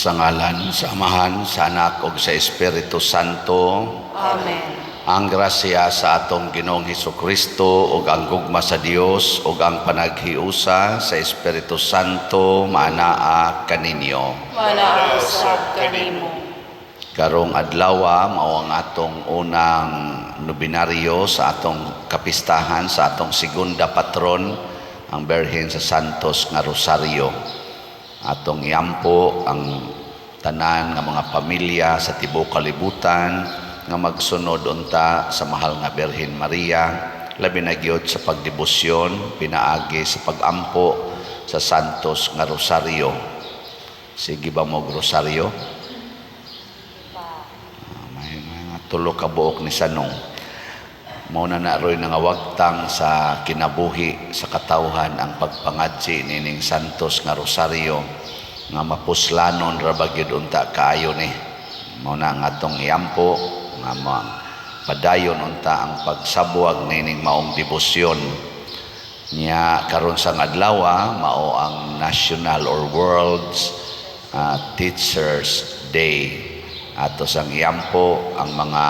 Sa ngalan sa Amahan, sa Anak ug sa Espiritu Santo. Amen. Ang grasya sa atong Ginoong Hesukristo ug ang gugma sa Dios ug ang panaghiusa sa Espiritu Santo maanaa kaninyo. Maanaa usab kanimo. Karong adlaw mao ang atong unang nobinaryo sa atong kapistahan sa atong segunda patron, ang Birhen sa Santos nga Rosario. Atong iampo ang tanan nga mga pamilya sa tibuok kalibutan nga magsunod unta sa mahal nga Birhen Maria, labi na gyud sa pagdebosyon pinaagi sa pagampo sa Santos nga Rosario. Sige ba mo rosaryo? May mga tulo ka buok ni Sanong. Mao na na roy nangawagtang sa kinabuhi sa katawhan ang pagpangadji nining Santos nga Rosario nga mapuslanon ra ba gyud unta kaayo ni. Mao na ang atong iampo nga padayon unta ang pagsabwag nining maong debosyon. Nya karon sa adlaw mao ang National or World's Teachers Day. Ato sang iampo ang mga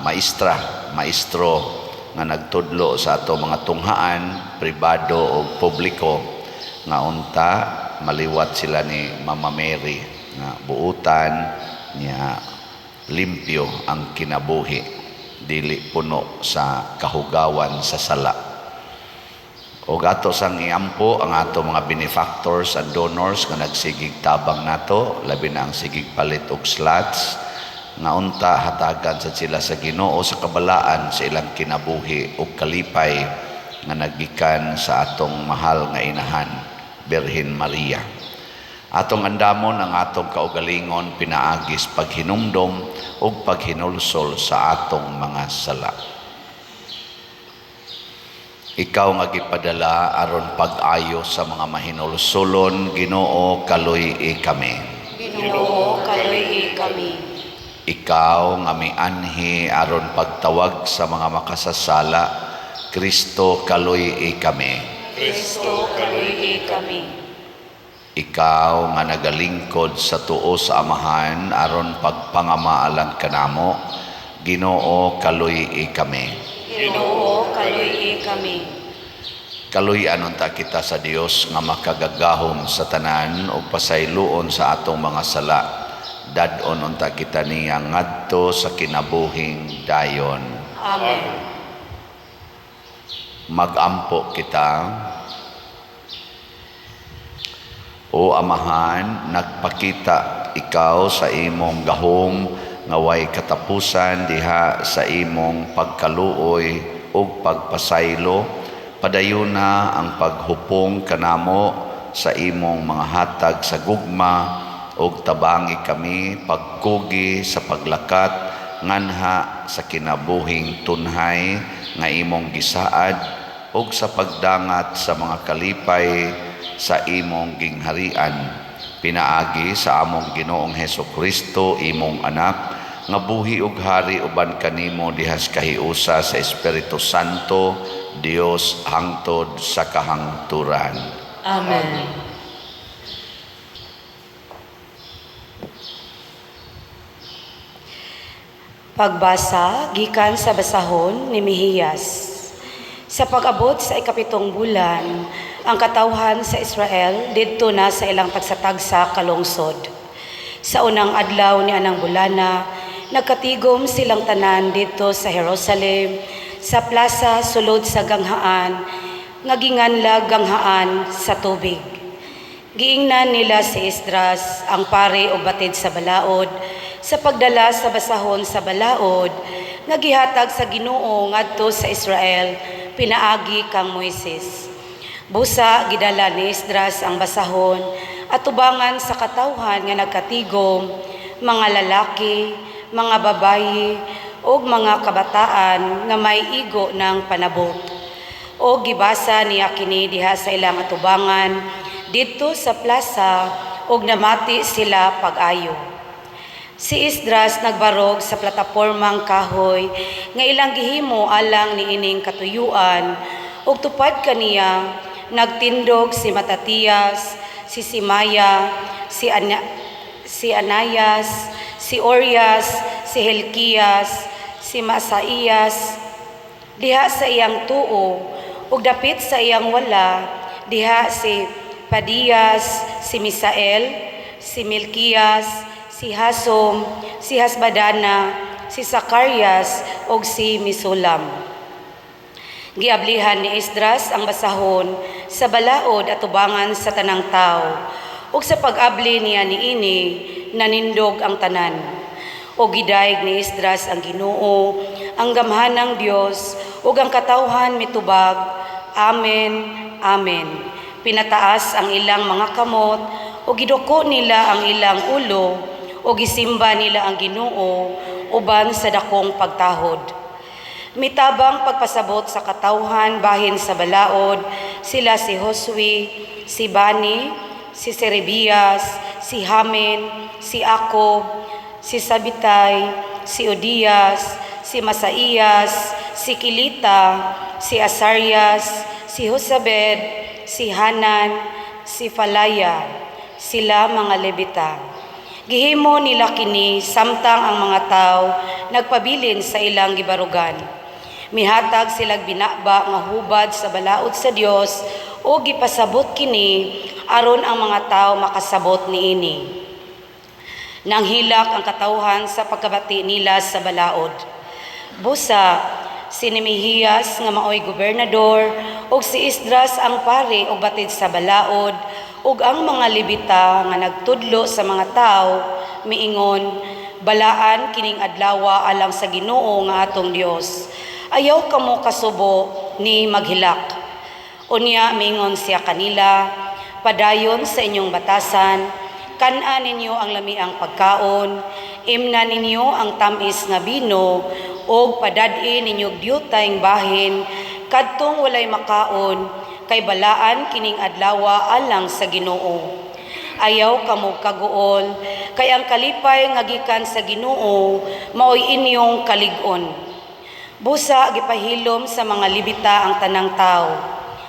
maestra, maestro nga nagtudlo sa ato mga tunghaan, pribado o publiko, nga unta maliwat sila ni Mama Mary nga buutan niya, limpyo ang kinabuhi, dili puno sa kahugawan sa sala. O ato sang iampo ang ato mga benefactors and donors nga nagsigig tabang nato, labi na ang sigig palit og slots, nga unta hatagan sa sila sa Ginoo sa kabalaan sa ilang kinabuhi ug kalipay nga nagikan sa atong mahal nga inahan, Birhen Maria. Atong andamon ang atong kaugalingon pinaagis paghinumdom ug paghinulsol sa atong mga sala. Ikaw nga gipadala aron pag-ayo sa mga mahinulsolon, Ginoo, kaluy-i kami. Ginoo, kaluy-i kami. Ikaw nga mianhi aron pagtawag sa mga makasasala, Kristo, kaluy-i kami. Kristo, kaluy-i kami. Ikaw nga nagalingkod sa tuo sa Amahan aron pagpangamaalan kanamo, Ginoo, kaluy-i kami. Ginoo, kaluy-i kami. Kaluy-an unta kita sa Dios nga makagagahom sa tanan ug pasayloon sa atong mga sala. Dad-on unta kita niya ngadto sa kinabuhing dayon. Amen. Magampo kita. O Amahan, nagpakita ikaw sa imong gahom nga way katapusan diha sa imong pagkaluoy ug pagpasaylo. Padayuna ang paghupong kanamo sa imong mga hatag sa gugma ug tabangi kami pagkugi sa paglakat nganha sa kinabuhing tunhay nga imong gisaad ug sa pagdangat sa mga kalipay sa imong gingharian, pinaagi sa among Ginoong Hesukristo, imong anak, nga buhi ug hari uban kanimo dihas kahiusa sa Espiritu Santo, Dios, hangtod sa kahangturan. Amen. Pagbasa gikan sa basahon ni Mihiyas. Sa pag-abot sa 7 bulan, ang katawhan sa Israel didto na sa ilang tagsa-tagsa kalungsod. Sa unang adlaw ni anang bulana, nagkatigom silang tanan didto sa Jerusalem, sa plaza sulod sa ganghaan, nga ginganlag Ganghaan sa Tubig. Giingnan nila si Esdras, ang pare og batid sa balaod, sa pagdala sa basahon sa balaod, nga gihatag sa Ginoo ngadto sa Israel, pinaagi kang Moises. Busa gidala ni Esdras ang basahon at tubangan sa katawhan nga nagkatigom, mga lalaki, mga babayi, ug mga kabataan nga may igo ng panabot. O gibasa niya kini diha sa ilang atubangan didto sa plaza ug namati sila pag-ayo. Si Esdras nagbarog sa platapormang kahoy nga ilang gihimo alang niining katuyuan, ug tupad kaniya nagtindog si Matatias, si Simaya, si si Anayas, si Orias, si Hilkias, si Masaiyas, diha sa iyang tuo, ug dapit sa iyang wala, diha si Padias, si Misael, si Milkias, si Hasom, si Hasbadana, si Sakarias, ug si Misulam. Giablihan ni Esdras ang basahon sa balaod atubangan sa tanang tao, ug sa pag-abli niya niini nanindog ang tanan. Ug gidayeg ni Esdras ang Ginoo, ang gamhanang Dios, ug ang katawhan mitubag, "Amen, Amen." Pinataas ang ilang mga kamot ug giduko nila ang ilang ulo ug gisimba nila ang Ginoo uban sa dakong pagtahod. Mitabang pagpasabot sa katawhan bahin sa balaod, sila si Josue, si Bani, si Serebias, si Hamen, si Akob, si Sabitay, si Odias, si Masaiyas, si Kilita, si Asarias, si Josabed, si Hanan, si Falaya, sila mga Levita. Gihimo nila kini samtang ang mga tao nagpabilin sa ilang gibarugan. Mihatag silag binaba nga hubad sa balaod sa Dios o gipasabot kini aron ang mga tao makasabot niini. Nanghilak ang katawhan sa pagkabati nila sa balaod. Busa, si Nemihiyas nga maoy gobernador ug si Esdras ang pari og batid sa balaod ug ang mga Levita nga nagtudlo sa mga tao miingon, "Balaan kining adlawa alang sa Ginoo nga atong Dios. Ayaw kamo kasubo ni maghilak." Unya miingon siya kanila, "Padayon sa inyong batasan, kan-a ninyo ang lamiang pagkaon, imna ninyo ang tamis nga bino, ug padad-i ninyo diutay bahin kadtong walay makaon, kay balaan kining adlawa alang sa Ginoo. Ayaw kamo kaguol, kay ang kalipay nga gikan sa Ginoo maoy inyong kalig-on." Busa gipahilom sa mga Levita ang tanang tao.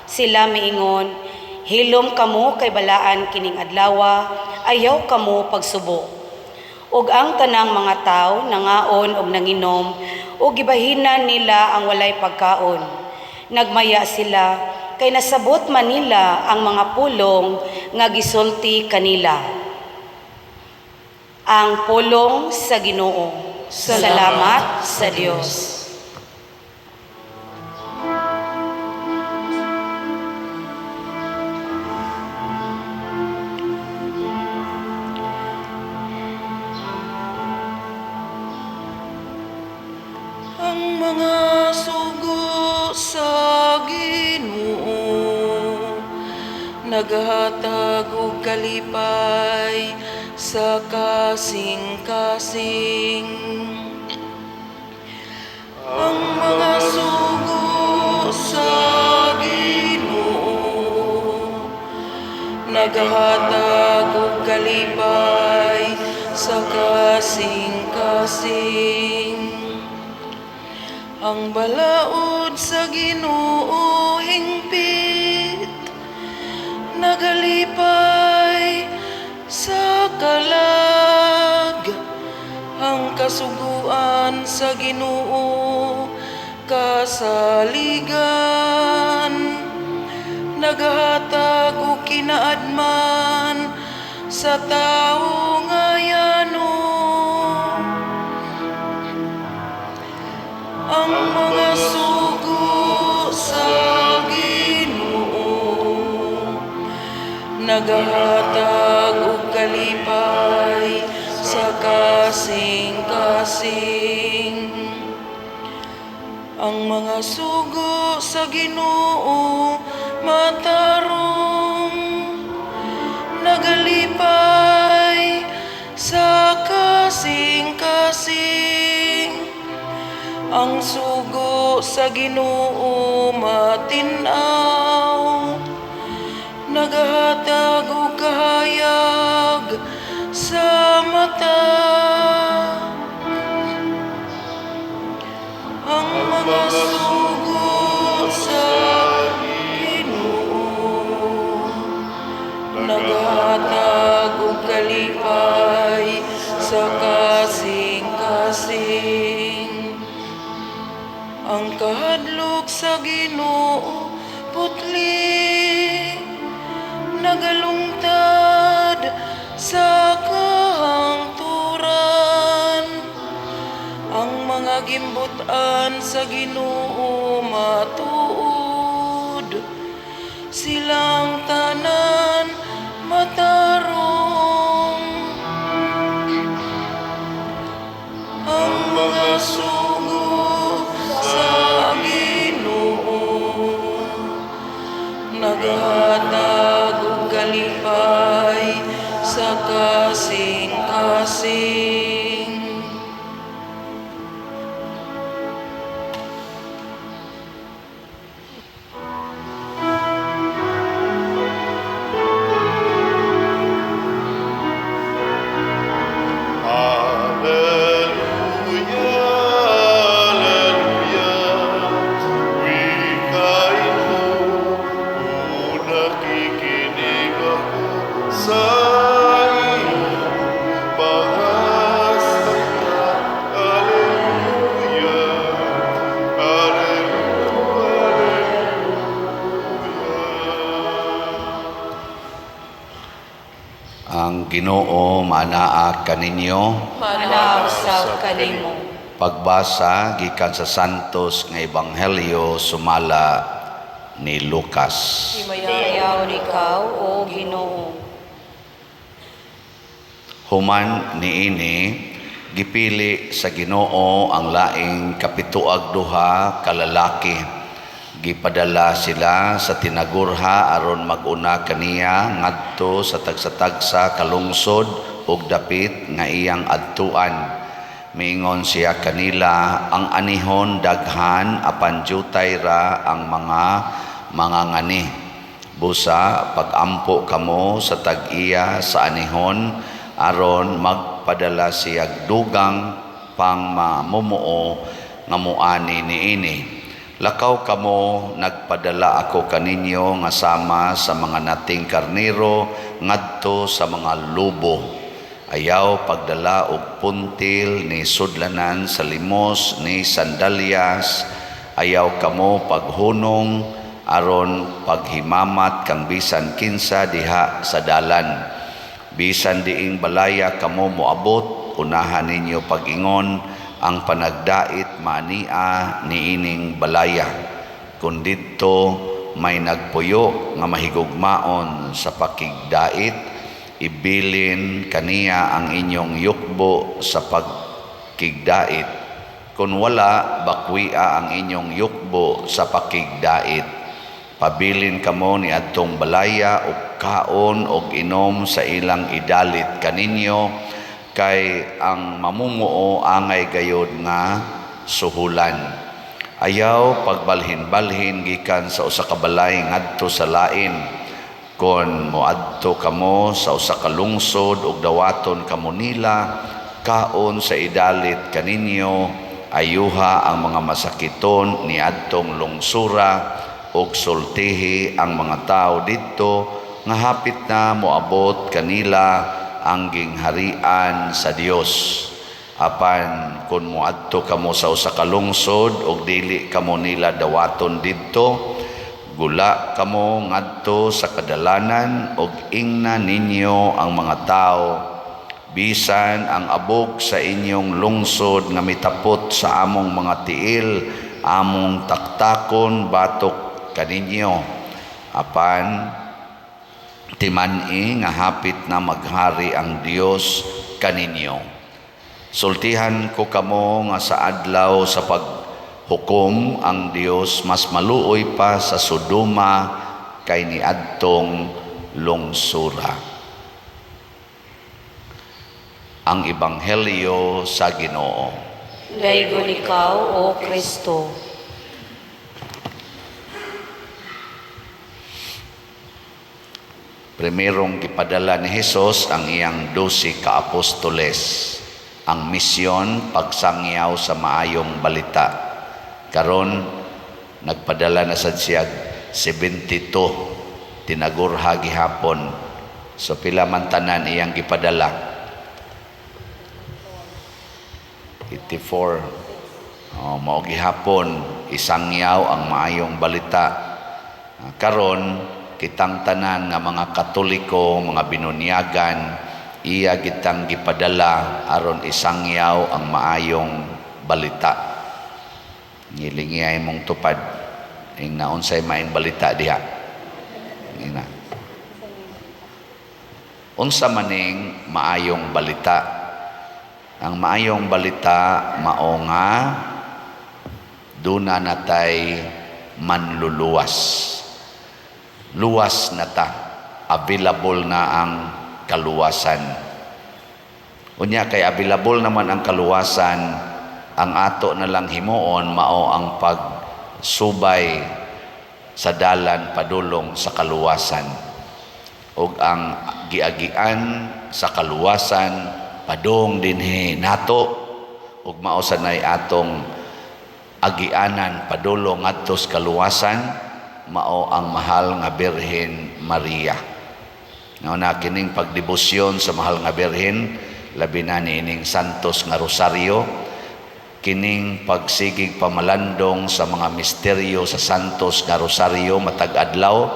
Sila miingon, "Hilom kamo kay balaan kining adlawa, ayaw kamo pagsubo." Ug ang tanang mga tao nangaon og nanginom, ug gibahinan nila ang walay pagkaon. Nagmaya sila kay nasabot man nila ang mga pulong nga gisulti kanila. Ang pulong sa Ginoo. Salamat sa Dios. Ang mga sugo sa Ginoo naghatag og kalipay sa kasing-kasing. Ang mga sugo sa Ginoo naghatag og kalipay sa kasing-kasing. Ang balaod sa Ginoo hingpit, nagalipay sa kalag. Ang kasuguan sa Ginoo kasaligan, naghatag og kinaadman sa tawo nga yano. Ang mga sugo sa Ginoo naghatag og kalipay sa kasing-kasing. Ang mga sugo sa Ginoo matarong, nagalipay sa kasing-kasing. Ang sugo sa Ginoo matin-aw, naghatag og kahayag sa mata. Ang mga sugo sa Ginoo naghatag og kalipay Ang kahadlok sa Ginoo putli, nagalungtad sa kahangturan. Ang mga gimbut-an sa Ginoo matuod, silang tanan matarong. Ang mga sugo sa Ginoo naghatag og kalipay sa kasing-kasing. Alleluia, Alleluia, wikain mo kung nakikinig ako sa iyong mga salita. Alleluia, Alleluia, Alleluia. Ang Ginoo maanaa kaninyo. Manaog sa kanimo. Pagbasa gikan sa Santos nga Ebanghelyo sumala ni Lucas. Himayaon ikaw, O Ginoo. Human niini, gipili sa Ginoo ang laing kapituag duha ka lalaki. Gipadala sila sa tinagurha aron mag-una kaniya ngadto sa tagsa-tagsa ka lungsod ug dapit nga iyang adtuan. Miingon siya kanila, ang anihon daghan apan jutay ra ang mga mangangani. Busa pagampo kamo sa tag-iya sa anihon aron magpadala siyag dugang pang mamumuo nga muani niini. Lakaw kamo, nagpadala ako kaninyo nga sama sa mga nating karnero ngadto sa mga lobo. Ayaw pagdala og puntil ni sudlanan sa limos ni sandalyas. Ayaw kamo paghunong aron paghimamat kang bisan kinsa diha sa dalan. Bisan diing balaya kamo moabot, unahan ninyo pag-ingon ang panagdait maania niining balaya. Kun didto may nagpuyo nga mahigugmaon sa pakigdait, ibilin kaniya ang inyong yukbo sa pagkigdait. Kun wala, bakwia ang inyong yukbo sa pakigdait. Pabilin kamo ni adtong balaya og kaon og inom sa ilang idalit kaninyo, kay ang mamumuo angay gayod nga suhulan. Ayaw pagbalhin-balhin gikan sa usa ka balay ngadto sa lain. Kon moadto kamo sa usa ka lungsod ug dawaton kamo nila, kaon sa idalit kaninyo, ayuha ang mga masakiton niadtong lungsura ug sultihi ang mga tawo didto nga hapit na moabot kanila ang gingharian sa Dios. Apan kun moadto kamo sa usa ka lungsod ug dili kamo nila dawaton didto, gula kamo ngadto sa kadalanan ug ingna ninyo ang mga tawo, bisan ang abog sa inyong lungsod nga mitapot sa among mga tiil, among taktakon batok kaninyo. Apan timan-i nga hapit na maghari ang Dios kaninyo. Sultihan ko kamo nga sa adlaw sa paghukom ang Dios mas maluoy pa sa Sodoma kay niadtong lungsura. Ang Ebanghelyo sa Ginoo. Daygon ikaw, O Kristo. Primerong gipadala ni Hesus ang iyang 12 ka apostoles. Ang misyon, pagsangyaw sa maayong balita. Karon nagpadala na sad siya 72 tinagurha gihapon. So pila man tanan iyang gipadala? 84. Oh, mao gihapon Isangyaw ang maayong balita. Karon kitang tanan nga mga Katoliko, mga binunyagan, iya gitang gipadala aron isangyaw ang maayong balita. Ngilingi mong tupad ing naunsay maayong balita diha. Ina. Unsa maning maayong balita? Ang maayong balita mao nga duna natay manluluwas. Luwas na ta. Available na ang kaluwasan. Unya kay available naman ang kaluwasan, ang ato na lang himuon mao ang pagsubay sa dalan padulong sa kaluwasan. Ug ang giagian sa kaluwasan padung dinhi nato ug mao sanay atong agianan padulong ngadto sa kaluwasan mao ang mahal nga Birhen Maria. Mao na kining pagdebosyon sa mahal nga Birhen, labi na niining Santos nga Rosaryo, kining pagsigig pamalandong sa mga misteryo sa Santos nga Rosaryo matag adlaw,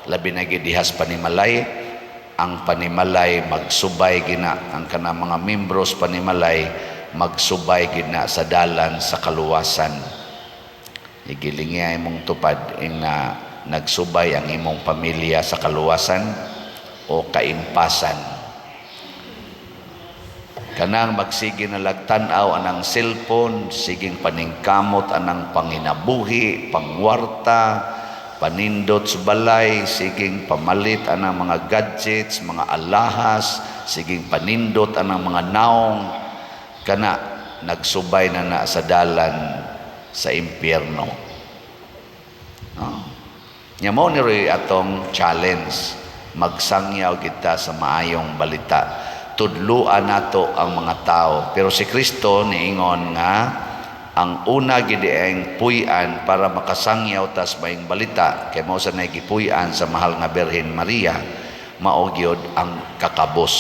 labi na gid dihas panimalay. Ang panimalay magsubay gina, ang kana mga membros panimalay magsubay gina sa dalan sa kaluwasan. Igilingi imong tupad ing na nagsubay ang imong pamilya sa kaluwasan o kaimpasan. Kanang magsige na lagtan-aw anang cellphone, siging paningkamot anang panginabuhi, pangwarta, panindot sa balay, siging pamalit anang mga gadgets, mga alahas, siging panindot anang mga naong, kana nagsubay na na sa dalan sa impyerno. No? Nya mao ni roy atong challenge, magsangyaw kita sa maayong balita. Tudluan nato ang mga tao. Pero si Kristo niingon nga ang una gid ang puy-an para makasangyaw tas maayong balita kay mao sa nay gipuy-an sa mahal nga Birhen Maria, mao gyud ang kakabos.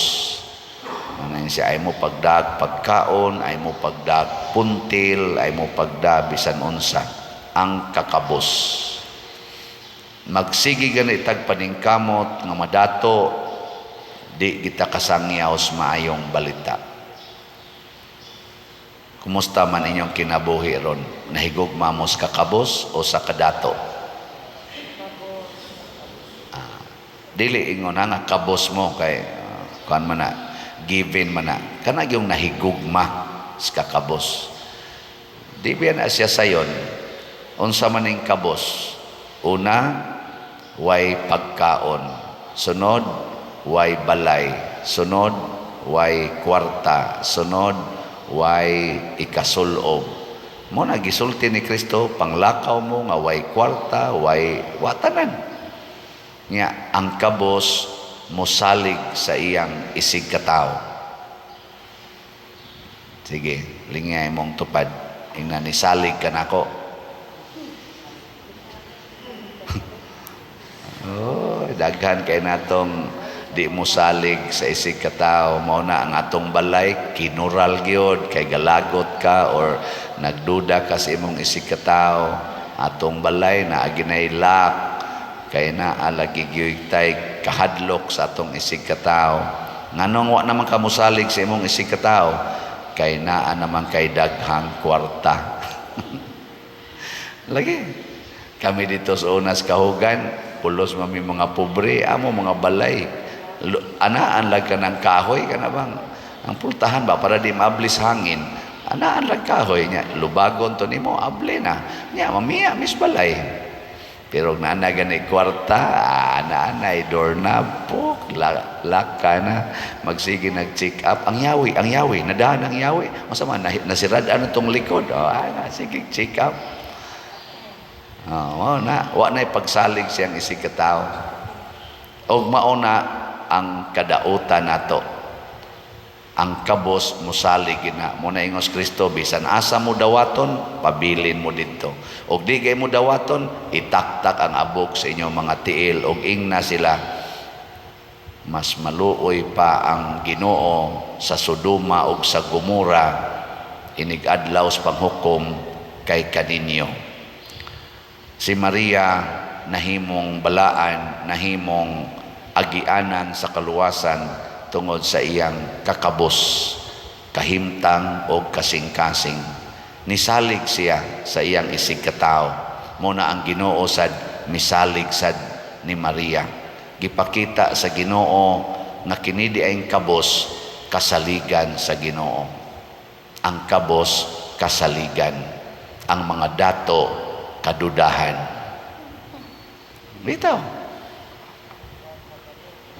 Ano siya, ay mo pagdag pagkaon, ay mo pagdag puntil, ay mo pagda bisan unsa, ang kakabos. Magsige gani tag paningkamot nga madato, di kita kasangyaw sa maayong balita. Kumusta man inyong kinabuhi ron? Nahigugma mo sa kakabos o sa kadato? Dili ingon ha nga kabos mo kay kuan man na, given man na. Kana gyung nahigugma sa kakabos. Di ba na siya sayon? Unsa man ning kabos? Una, way pagkaon. Sunod, way balay. Sunod, way kwarta. Sunod, way ikasulob. Mo na gisulti ni Kristo, panglakaw mo nga way kwarta, way watanan. Nya ang kabos mosalig sa iyang isig katawo. Sige, lingay mong tupad. Ingna nisalig ka nako. Oh, daghan kay natong di mo salig sa isig katawo. Mao na ang atong balay kinural gyud kay galagot ka or nagduda ka sa imong isig katawo. Atong balay na ginay lock kay na alagi gyud tay kahadlok sa atong isig katawo. Nganong wa naman ka mosalig sa imong isig katawo? Kay naa naman kay daghang kwarta. Lagi kami dito sa Unas Kahugan, pulos mami mga pobre, amo mga balay. Anaan lag ka ng kahoy ka na bang? Ang pultahan ba para di maablis hangin? Anaan lag kahoy niya, lubagon to nimo, able na. Nya mamiya mis balay. Pero naana gani kwarta, ana-anay doorknob, pok, laka na, magsige nag-check up. Ang yawi, nadahan ang yawi. Masama, nasirad-an itong likod. Oh, ana, sige, check up. Oh, na, wa na'y pagsalig siyang isig katawo. Og mao na ang kadautan nato. Ang kabos mosalig gina. Mo na ingos Kristo, bisan asa mo dawaton, pabilin mo didto. Og di kay mo dawaton, itaktak ang abok sa inyong mga tiil og ingna sila. Mas maluoy pa ang Ginoo sa Sodoma og sa Gomora inig adlaw sa panghukom kay kaninyo. Si Maria nahimong balaan, nahimong agianan sa kaluwasan tungod sa iyang kakabos, kahimtang o kasing-kasing. Nisalig siya sa iyang isig katao. Mao na ang Ginoo sad misalig sad ni Maria. Gipakita sa Ginoo nga kini diayng kabos, kasaligan sa Ginoo. Ang kabos, kasaligan. Ang mga dato, kadudahan. Bitaw.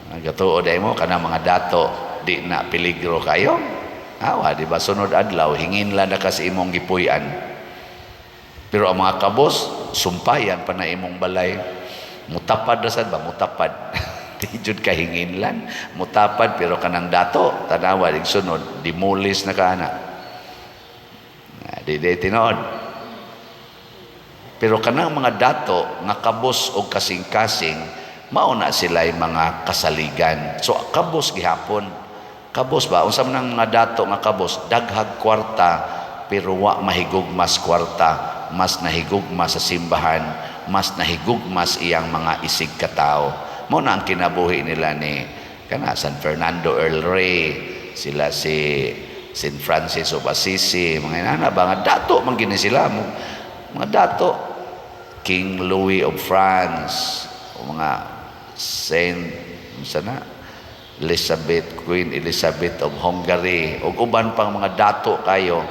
Nagatuo diay mo kanang mga dato di na peligro kayo. Awa, di ba, sunod adlaw hingin lang na ka sa imong gipuy-an. Pero ang mga kabos, sumpayan pa na imong balay. Mutapad ra sad ba, mutapad. Di jud ka hinginlan. Mutapad, pero kanang dato, tanawa dig sunod, demolish na ka ana. Ah, di di tinuod. Pero kanang mga dato nga kabos og kasing-kasing, mao na sila'y mga kasaligan. So kabos gihapon. Kabos ba? Unsa man ang mga dato nga kabos? Daghag kwarta pero wa mahigugmas kwarta, mas nahigugma sa simbahan, mas nahigugma sa iyang mga isig katao. Mao na ang kinabuhi nila ni kana San Fernando El Rey, sila si Saint Francis of Assisi, mga inana ba nga dato man gini sila mo, mga dato, King Louis of France, o mga Saint unsa na, Elizabeth, Queen Elizabeth of Hungary, ug uban pang mga dato kayo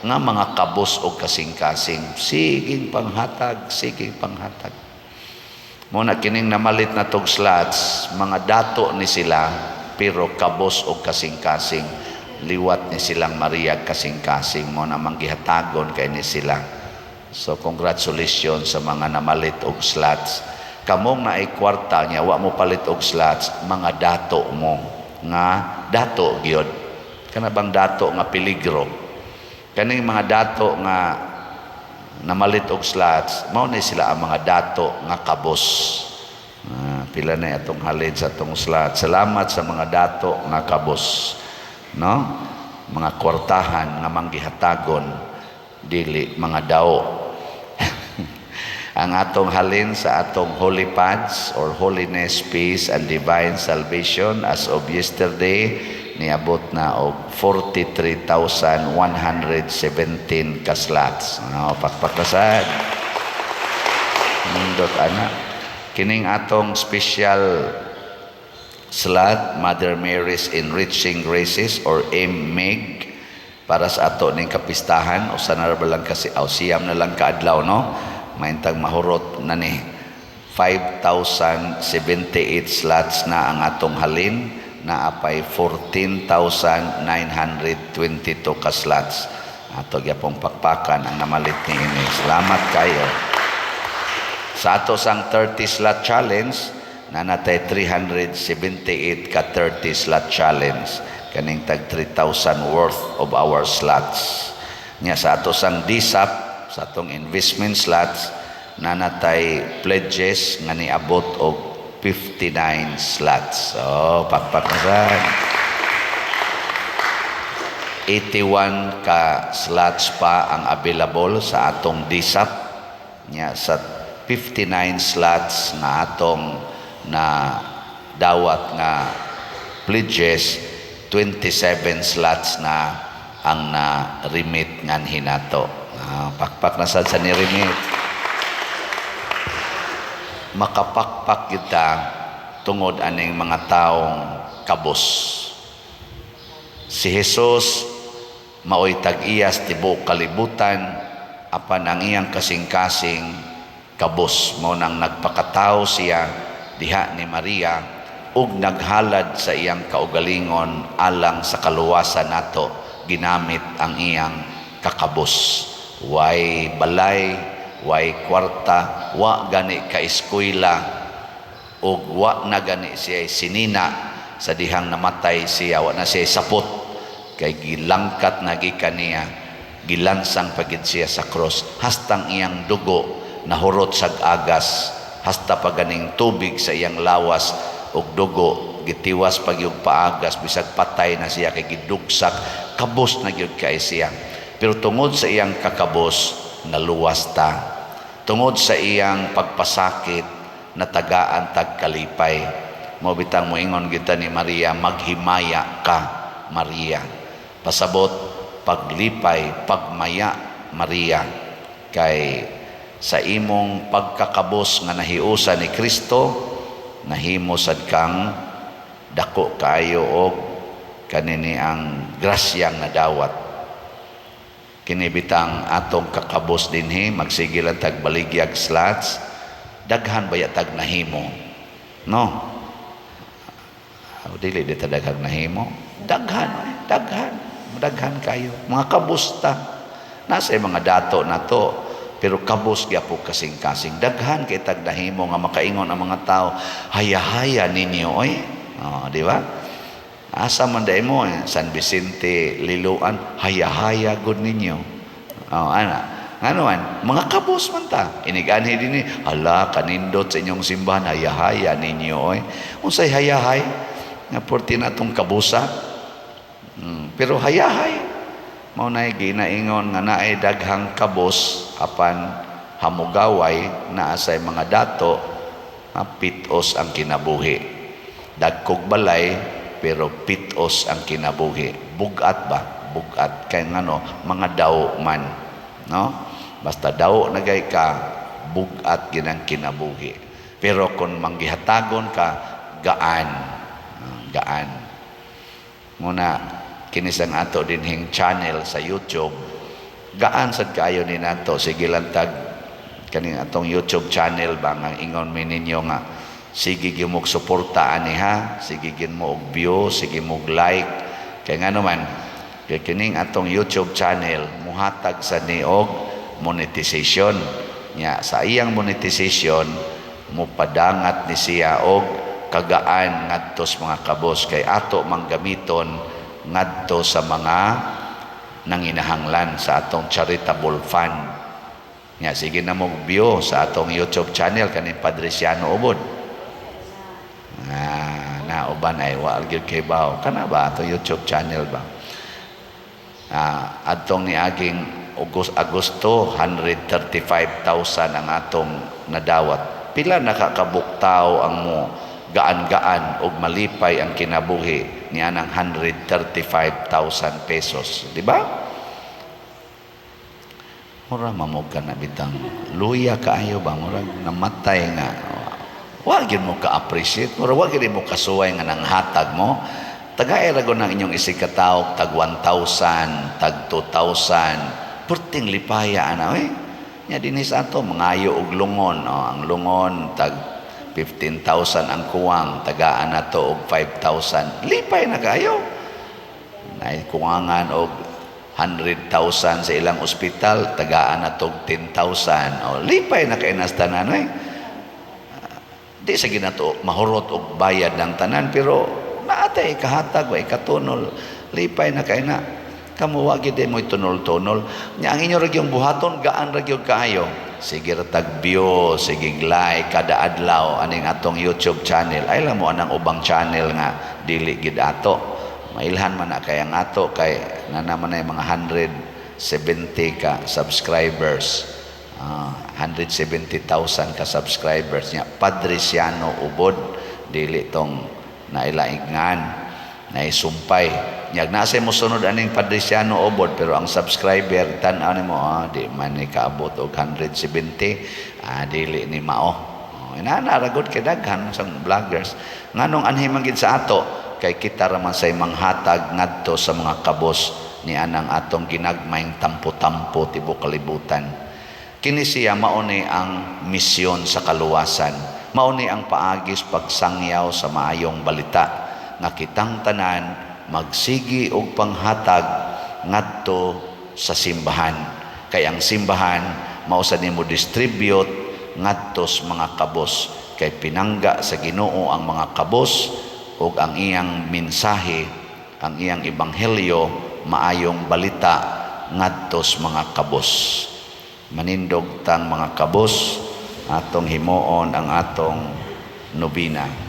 nga mga kabos og kasing-kasing, siging panghatag, siging panghatag. Mao na kining namalit na tog slots, mga dato ni sila pero kabos og kasing-kasing. Liwat ni silang Maria kasing-kasing, mao na manggihatagon kay ni sila. So congratulations sa mga namalit og slots. Kamong naay kwarta niya wa mo palit og slots, mga dato mo nga dato gyud. Kana bang dato nga peligro? Kaning mga dato nga namalit og slots, mao ni sila ang mga dato nga kabos. Ah, pila na atong halin sa atong slot. Salamat sa mga dato nga kabos. No? Mga kwartahan nga manggihatagon, dili mga dao. Ang atong halin sa atong Holy Pads or Holiness, Peace and Divine Salvation, as of yesterday niabot na og 43,117 ka slots. Oh, pakpak sad. Nindot ana. Kining atong special slot, Mother Mary's Enriching Graces or MMEG, para sa ato ning kapistahan, usa na ra ba lang kasi aw 9 na lang kaadlaw, no, maintang mahurot na ni. 5,078 slots na ang atong halin, naapay 14,922 ka slots. Ato gyapong pakpakan ang namalit ni ini. Salamat kayo. Sa ato sang 30 slot challenge, nanatay 378 ka 30 slot challenge, kaning tag 3,000 worth of our slots. Nya sa ato sang DSAP, sa atong investment slots, nanatay pledges nga niabot og 59 slots. So pakpak na sad. 81 ka slots pa ang available sa atong DSAP. Nya sa 59 slots nga atong na dawat nga pledges, 27 slots na ang na remit nganhi nato. Ah, pakpak na sad sa ni remit. Makapakpak kita tungod aning mga taong kabos. Si Jesus maoy tag-iyas tibuok kalibutan, apan ang iyang kasing-kasing kabos, mao nang nagpakatawo siya diha ni Maria ug naghalad sa iyang kaugalingon alang sa kaluwasan nato. Ginamit ang iyang kakabos. Way balay, way kwarta, wa gani ka eskwela ug wa na gani siya sinina sa dihang namatay siya. Wa na siya sapot kay gilangkat na gikan niya, gilansang pagid siya sa cross hastang iyang dugo nahurot sa agas, hasta paganing tubig sa iyang lawas ug dugo gitiwas pag yung paagas bisag patay na siya kay gidugsak. Kabos na gyud kay siya, pero tungod sa iyang kakabos naluwas ta. Tungod sa iyang pagpasakit, natagaan tag kalipay. Mao bitang moingon kita ni Maria, maghimaya ka, Maria. Pasabot, paglipay, pagmaya, Maria. Kay sa imong pagkakabos nga nahiusa ni Kristo, nahimo sad kang dako kaayo og kanini ang grasyang nadawat. Kini bitang atong kakabos dinhi, magsige lang tag baligyag slots, daghan baya tag nahimo, no? O, dili di ta daghang nahimo, daghan eh, daghan daghan kayo mga kabos ta. Nasa mga dato na to, pero kabos gyapon kasing-kasing. Daghan kay tag nahimo nga makaingon ang mga tao, haya-haya ninyo oy. Oh, di ba? Asa man dai mo eh, San Vicente, Liloan, haya-haya gud ninyo. Oh, ana. Ngano man, mga kabos man ta. Inig-anhi dinhi, hala kanindot sa inyong simbahan, haya-haya ninyo oy. Unsay hayahay? Nga porti na tong kabusa. Pero hayahay. Mao nay ginaingon nga naay daghang kabos apan hamugaway, naa say mga dato nga pitos ang kinabuhi. Dagkog balay pero pitos ang kinabuhi. Bugat ba? Bugat kay ngano, mga daw man, no? Basta daw na gay ka, bugat ginang kinabuhi. Pero kung manggihatagon ka, gaan. Gaan. Muna kinis ang ato dinhing channel sa YouTube. Gaan sad kaayo ni nato, sige lang tag kaning atong YouTube channel ba nga ingon mi ninyo nga sige gyud mo suporta ani ha, sige gyud mo og view, sige mo og like. Kay ngano man, kay kining atong YouTube channel muhatag sa ni og monetization. Nya sa iyang monetization mupadangat ni siya og kagaan ngadto sa mga kabos, kay ato manggamiton ngadto sa mga nanginahanglan sa atong charitable fund. Nya sige na mo view sa atong YouTube channel kaning Padre Siano Ubod. Ah, nauban ay wa gyud kay bawo. Kana ba atong YouTube channel ba? Ah, adtong niaging Agosto 135,000 ang atong nadawat. Pila nakakabuk tawo ang mo gaan-gaan og malipay ang kinabuhi niya ng 135,000 pesos, di ba? Mura mamog ka na bitang luya kaayo ba, mura namatay nga wa gyud mo ka-appreciate, mura wa gyud mo kasuway nga nanghatag mo. Tagay ra gud ng inyong isig katawo tag 1,000, tag 2,000, perting lipaya ana oy. Nya dinhi sa ato mangayo og lungon, oh, ang lungon tag 15,000 ang kuwang, tagaan na to og 5,000, lipay na kayo. Nay kuwangan og 100,000 sa ilang ospital, tagaan na to og 10,000, oh, lipay na kay nas tanan oy. Di sa ginato mahurot og bayad ng tanan, pero naatay ikahatag wa ikatunol, lipay na kay na. Kamo wa gid mo tunol-tunol. Nya ang inyo ra gyud buhaton, gaan ra gyud kaayo. Sige ra tag view, sige like kada adlaw aning atong YouTube channel. Ay lang mo anang ubang channel nga dili gid ato. Mailhan man na kay ang ato kay na naman ay mga 170 ka subscribers. 170,000 ka subscribers nya Padre Siano Ubod, dili tong nailaingan, naisumpay. Nyag nasa mo sunod aning Padre Siano Ubod, pero ang subscriber tan-aw nimo, di man ni kaabot og 170, dili ni mao. Oh, inana ra gud kay daghan sa vloggers. Nganong anhi man gid sa ato, kay kita ra man say manghatag ngadto sa mga kabos ni anang atong ginagmayng tampo-tampo tibuok kalibutan. Kini siya mao ni ang misyon sa kaluwasan. Mao ni ang paagis pagsangyaw sa maayong balita nga kitang tanan magsigi og panghatag ngadto sa simbahan. Kay ang simbahan mao sa nimo distribute ngadto sa mga kabos, kay pinangga sa Ginoo ang mga kabos ug ang iyang mensahe, ang iyang ebanghelyo, maayong balita ngadto sa mga kabos. Manindog tang mga kabos, atong himuon ang atong nobina.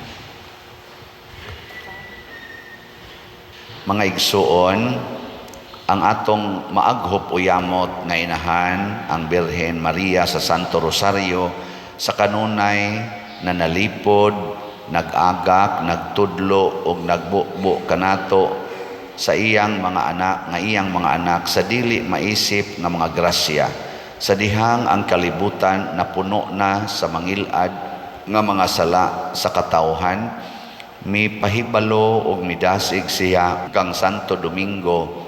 Mga igsuon, Ang atong maaghop o yamot nga inahan, ang Birhen Maria sa Santo Rosario, sa kanunay na nalipod, nag-agak, nagtudlo ug nagbubo kanato sa iyang mga anak, nga iyang mga anak sa dili maisip nga mga grasya, sa dihang ang kalibutan napuno na sa mangilad nga mga sala sa katawhan, mipahibalo ug midasig siya kang Santo Domingo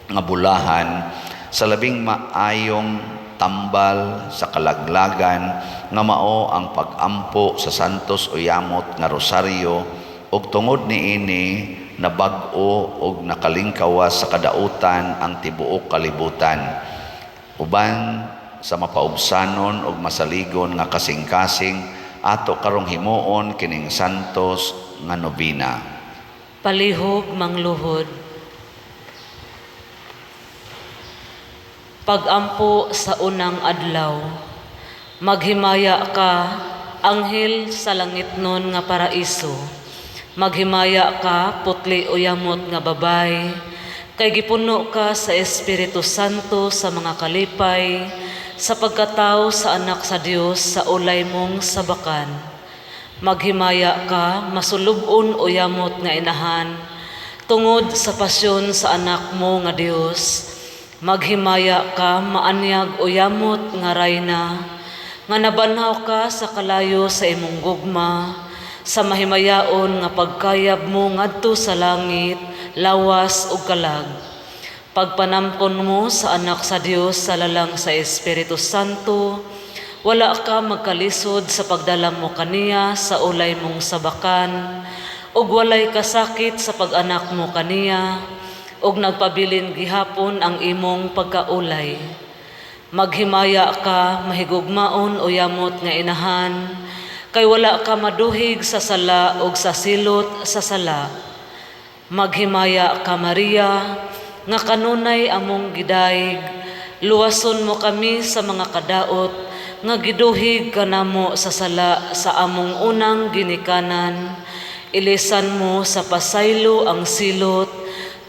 nga bulahan sa labing maayong tambal sa kalaglagan nga mao ang pag-ampo sa Santos Uyamot nga Rosaryo, ug tungod niini nabag-o ug nakalingkawas sa kadautan ang tibuok kalibutan uban sa mapaubsanon ug masaligon nga kasing-kasing. Ato karong himuon kining santos nga nobina. Palihog mangluhod. Pagampo sa unang adlaw. Maghimaya ka, anghel sa langitnon nga paraiso. Maghimaya ka, putli o yamot nga babay, kay gipuno ka sa Espiritu Santo sa mga kalipay, sa pagkatao sa anak sa Dios sa ulay mong sabakan. Maghimaya ka, masulubon o yamot nga inahan, tungod sa pasyon sa anak mo nga Dios. Maghimaya ka, maanyag o yamot nga rayna, nga nabanhaw ka sa kalayo sa imong gugma, sa mahimayaon nga pagkayab mo ngadto sa langit, lawas ug kalag. Pagpanamkon mo sa anak sa Dios sa lalang sa Espiritu Santo, wala ka magkalisod sa pagdala mo kaniya sa ulay mong sabakan, ug walay kasakit sa pag-anak mo kaniya, ug nagpabilin gihapon ang imong pagkaulay. Maghimaya ka, mahigugmaon o yamot nga inahan, kay wala ka maduhig sa sala ug sa silot sa sala. Maghimaya ka, Maria, nga kanunay among gidayeg, luwason mo kami sa mga kadaot, nga giduhig kanamo sa sala sa among unang ginikanan. Ilisan mo sa pasaylo ang silot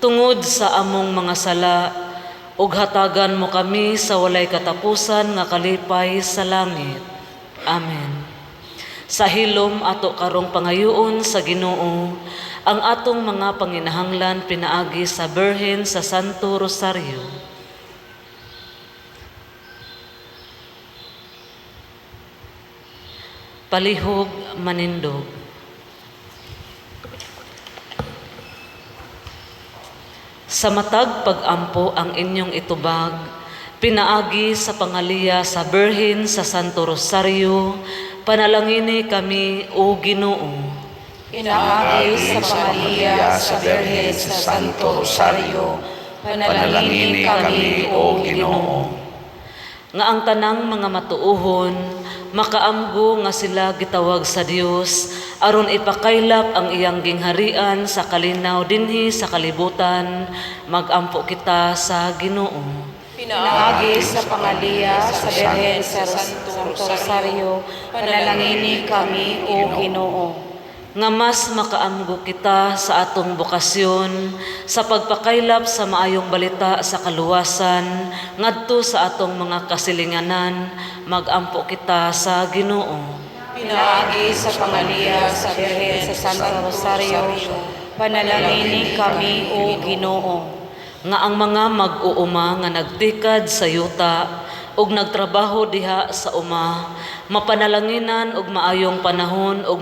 tungod sa among mga sala, ug hatagan mo kami sa walay katapusan nga kalipay sa langit. Amen. Sa hilom ato karong pangayoon sa Ginoo ang atong mga panginahanglan pinaagi sa Birhen sa Santo Rosario. Palihog manindog. Sa matag pag-ampo ang inyong itubag, pinaagi sa pangaliya sa Birhen sa Santo Rosario, panalangini kami, O Ginoo. Pinaagi sa pangaliya sa Birhen sa Santo Rosario, panalangini kami, O Ginoo. Nga ang tanang mga matuohon, makaamgo nga sila gitawag sa Dios aron ipakaylap ang iyang gingharian sa kalinaw dinhi sa kalibutan, magampo kita sa Ginoo. Pinaagi sa pangaliya sa Birhen sa Santo Rosario, panalangini kami, O Ginoo. Nga mas makaamgo kita sa atong bokasyon sa pagpakaylap sa maayong balita sa kaluwasan ngadto sa atong mga kasilinganan, magampo kita sa Ginoo. Pinaagi sa pangaliya sa Birhen sa Santo Rosario, panalangini kami, O Ginoo. Nga ang mga mag-uuma nga nagtikad sa yuta ug nagtrabaho diha sa uma, mapanalanginan og maayong panahon ug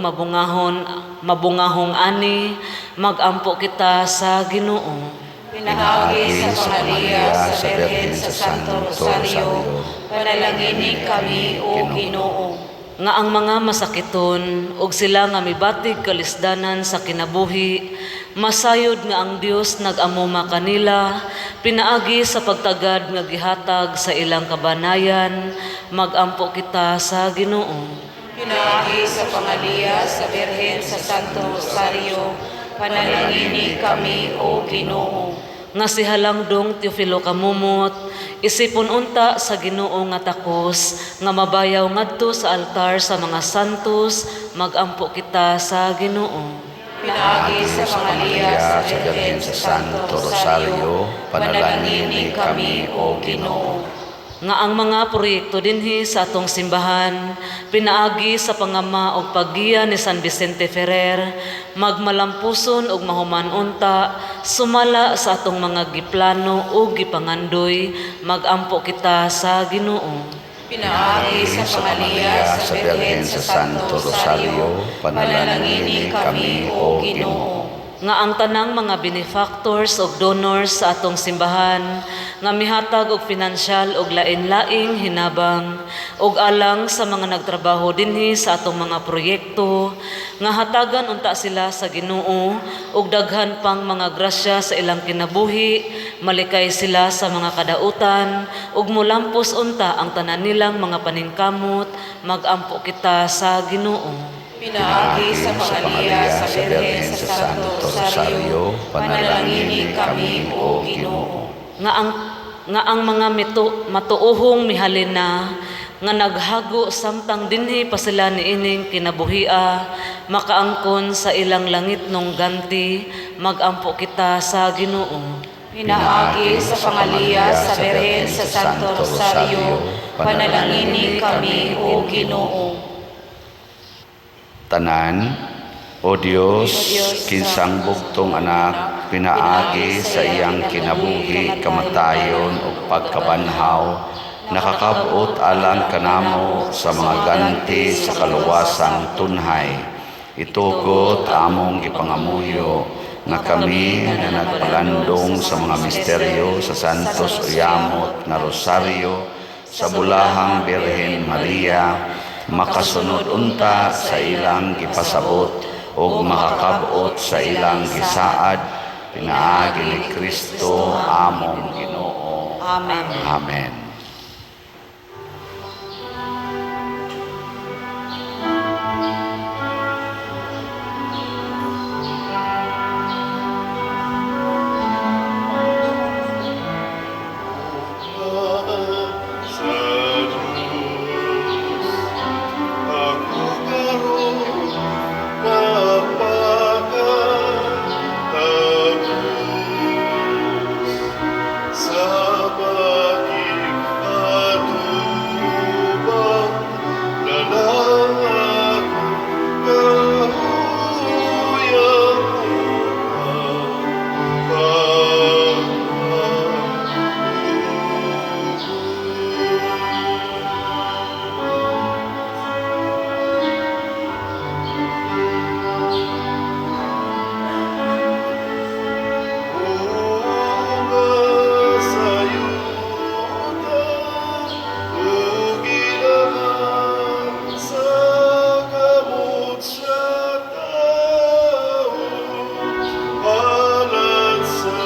mabungahong ani, magampo kita sa Ginoo. Pinaagi sa pangaliya sa Birhen sa Santo Rosario, panalangini kami, O Ginoo. Nga ang mga masakiton ug sila nga mibatig kalisdanan sa kinabuhi, masayod nga ang Dios nag-amuma kanila pinaagi sa pagtagad nga gihatag sa ilang kabanayan, magampo kita sa Ginoo. Pinaagi sa pangaliya sa Birhen sa Santo Rosario, panalangini kami, O Ginoo. Nga si Halangdong Teofilo Camomot, isipon unta sa Ginoo nga takos nga mabayaw ngadto sa altar sa mga santos, magampo kita sa Ginoo. Pinaagi Pinaagi sa pangaliya sa Birhen sa Santo Rosario, panalangini kami, O Ginoo. Nga ang mga proyekto dinhi sa atong simbahan pinaagi sa pangama og paggiya ni San Vicente Ferrer magmalampuson ug mahuman unta sumala sa atong mga giplano ug gipangandoy, magampo kita sa Ginoo. Pinaagi sa pangaliya sa Birhen sa Santo Rosario, panalangini kami, O Ginoo. Nga ang tanang mga benefactors ug donors sa atong simbahan nga mihatag og pinansyal ug lain-laing hinabang ug alang sa mga nagtrabaho dinhi sa atong mga proyekto, nga hatagan unta sila sa Ginoo og daghan pang mga grasya sa ilang kinabuhi, malikay sila sa mga kadautan ug molampos unta ang tanan nilang mga paningkamot, magampo kita sa Ginoo. Pinaagi sa pangaliya sa Birhen sa Santo Rosario, panalangini kami, O Ginoo. Nga ang mga matuohong mihalin na nga naghago samtang dinhi pa sila niining kinabuhia makaangkon sa ilang langitnong ganti, magampo kita sa Ginoo. Pinaagi sa pangaliya sa Birhen sa Santo Rosario, panalangini kami, O Ginoo. Tanan, O Dios, kinsang bugtong anak, pinaagi sa iyang kinabuhi, kamatayon ug pagkabanhaw, nakakab-ot alang kanamo sa mga ganti sa kaluwasang tunhay. Itugot among gipangamuyo nga kami nga nagpalandong sa mga misteryo sa Santos Uyamot nga Rosario sa Bulahang Birhen Maria, makasunod unta sa ilang gipasabot ug makakab-ot sa ilang gisaad, pinaagi ni Kristo among Ginoo. Amen. Amen. Sa Diyos, ako karon nagpakatagos sa pakig-atubang na lang ako kahuyang upang Bunga sa yuta, ug ginaman sa kamot sa tao, halad sa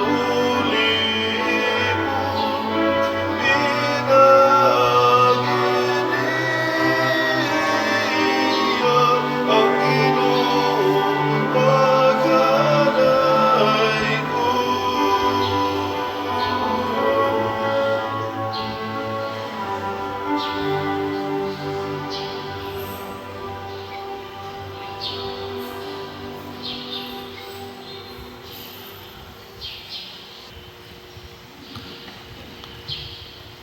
ulipon, pinaagi niya ang Ginoo paghanay ko.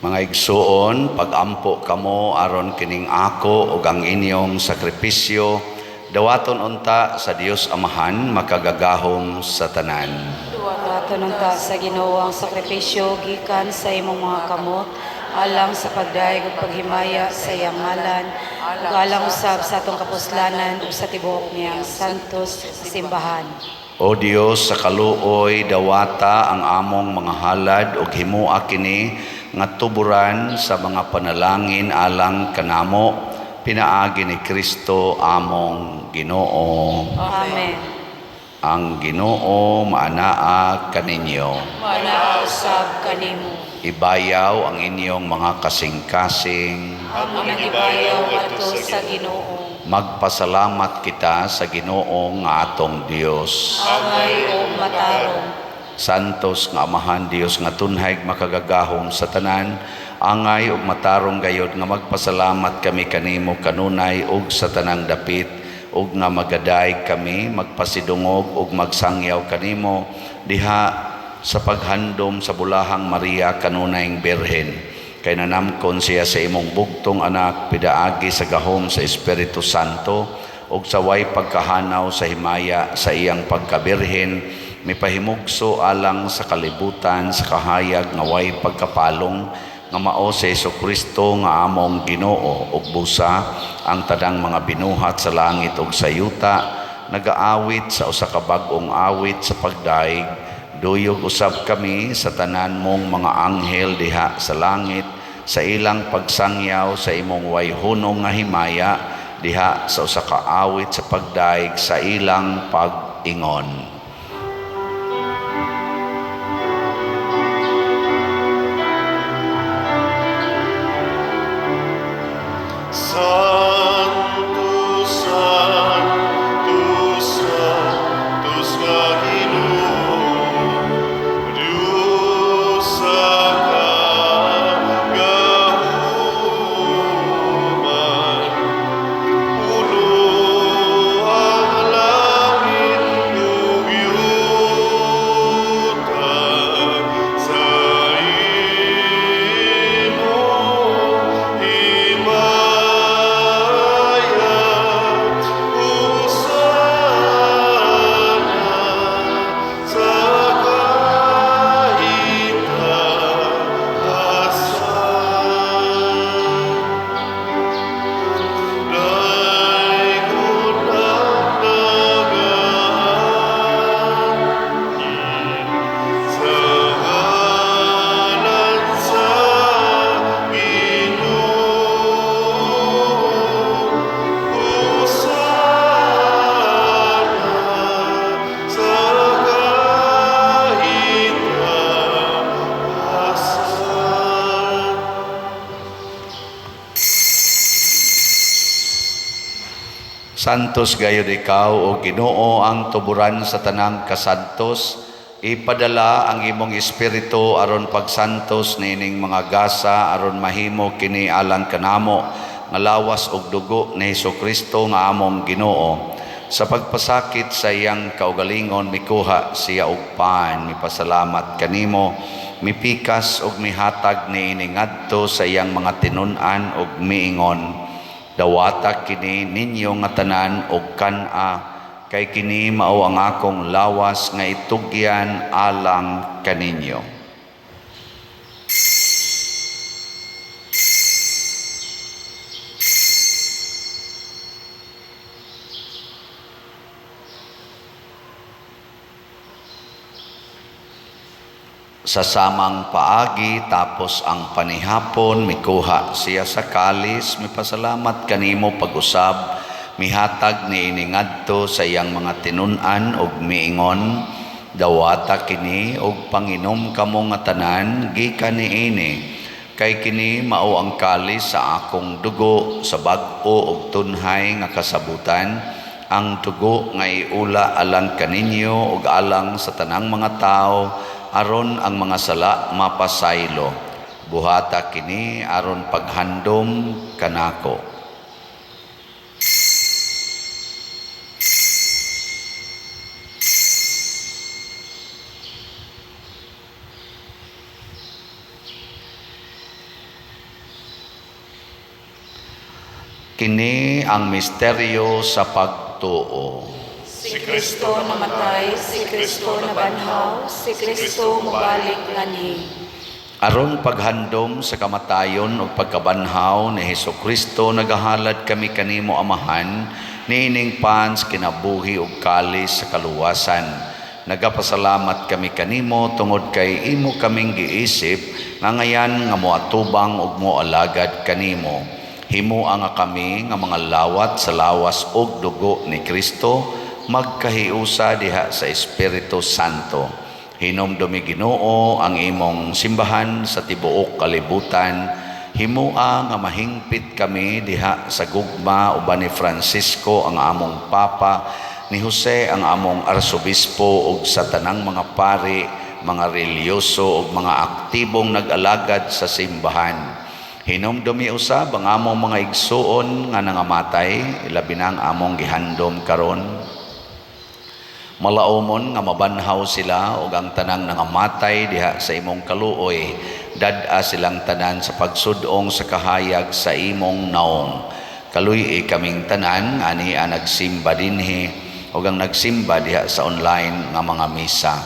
Mga igsuon, pagampo kamo aron kining ako ug ang inyong sakripisyo dawaton unta sa Dios Amahan makagagahom sa tanan. Dawaton unta sa Ginoo ang sakripisyo gikan sa imong mga kamot alang sa pagdayeg ug paghimaya sa iyang ngalan ug alang usab sa atong kapuslanan ug sa tibuok niyang santos simbahan. O Dios, sa kaluoy dawata ang among mga halad ug himoa kini nga tuburan sa mga panalangin alang kanamo, pinaagi ni Kristo among Ginoo. Amen. Ang Ginoo maanaa kaninyo. Maanaa usab kanimo. Ibayaw ang inyong mga kasing-kasing. Among gibayaw ngadto sa Ginoo. Magpasalamat kita sa Ginoo nga atong Dios. Angay ug matarong. Santos nga Amahan, Dios nga tunhay makagagahom sa tanan, angay ug matarong gayod nga magpasalamat kami kanimo kanunay ug sa tanang dapit. ug nga magadayeg kami, magpasidungog ug magsangyaw kanimo diha sa paghandom sa bulahang Maria kanunayng Birhen. Kay nanamkon siya sa imong bugtong anak pidaagi sa gahom sa Espiritu Santo ug sa way pagkahanaw sa himaya sa iyang pagkabirhen, mipahimugso alang sa kalibutan sa kahayag nga way pagkapalong, nga mao si Hesukristo nga among Ginoo. Ug busa ang tanang mga binuhat sa langit ug sa yuta nagaawit sa usa ka bag-ong awit sa pagdayeg. Duyog usab kami sa tanan mong mga anghel diha sa langit sa ilang pagsangyaw sa imong way hunong nga himaya diha sa usa ka awit sa pagdayeg sa ilang pag-ingon. Santo, Santo, Sanctus nga Ginoo, Dios sa kagahuman. Puno ang langit ug yuta sa imong himaya. Hosana sa kaitaasan. Daygon ang nagaanhi sa ngalan sa Ginoo. Hosana sa kaitaasan. Santos gayud ikaw, o Ginoo, ang tuburan sa tanang kasantos. Ipadala ang imong espiritu aron pagsantos niining mga gasa aron mahimo kini alang kanamo nga lawas ug dugo ni Hesukristo nga among Ginoo. Sa pagpasakit sa iyang kaugalingon, mikuha siya og pan, mipasalamat kanimo, mipikas ug mihatag niini ngadto sa iyang mga tinun-an ug miingon: "Dawata kini ninyo nga tanan og kan-a, kay kini mao ang akong lawas nga itugyan alang kaninyo." Sa samang paagi, tapos ang panihapon, mikuha siya sa kalis, mipasalamat kanimo pag-usab, mihatag niini ngadto sa iyang mga tinun-an ug miingon: "Dawata kini ug panginom kamo nga tanan gikan niini, kay kini mao ang kalis sa akong dugo sa bag-o ug tunhay nga kasabutan, ang dugo nga iula alang kaninyo ug alang sa tanang mga tawo aron ang mga sala mapasaylo. Buhata kini aron paghandom kanako." Kini ang misteryo sa pagtuo. Si Kristo namatay, si Kristo nabanhaw, si Kristo mobalik nganhi. Aron paghandom sa kamatayon ug pagkabanhaw ni Hesukristo, nagahalad kami kanimo, Amahan, niining pan sa kinabuhi ug kalis sa kaluwasan. Nagapasalamat kami kanimo tungod kay imo kaming giisip nga ngayan nga moatubang ug moalagad kanimo. Himoa nga kami nga mga lawat sa lawas ug dugo ni Kristo magkahiusa diha sa Espiritu Santo. Hinumdumi, Ginoo, ang imong simbahan sa tibuok kalibutan. Himoa nga mahingpit kami diha sa gugma uban ni Francisco ang among Papa, ni Jose ang among Arsobispo ug sa tanang mga pari, mga relihiyoso ug mga aktibong nag-alagad sa simbahan. Hinumdumi usab ang among mga igsuon nga nangamatay, ilabi na ang among gihandom karon. Malaumon nga mabanhaw sila ug ang tanang nangamatay diha sa imong kaluoy, dad-a silang tanan sa pagsud-ong sa kahayag sa imong naong. Kaluy-i kaming tanan ani ang nagsimba dinhi ug ang nagsimba diha sa online nga mga misa.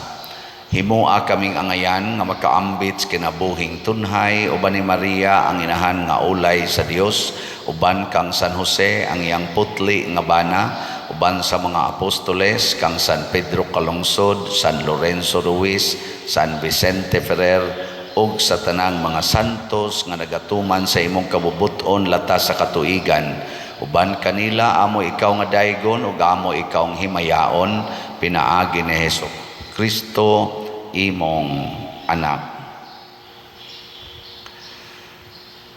Himoa kaming angayan nga makaambit sa kinabuhing tunhay uban ni Maria ang inahan nga ulay sa Dios, uban kang San Jose ang iyang putli nga bana, uban sa mga apostoles kang San Pedro Calungsod, San Lorenzo Ruiz, San Vicente Ferrer ug sa tanang mga santos nga nagatuman sa imong kabubut-on latas sa katuigan. Uban kanila amo ikaw nga daygon ug amo ikaw ang himayaon pinaagi ni Hesus Kristo imong anak.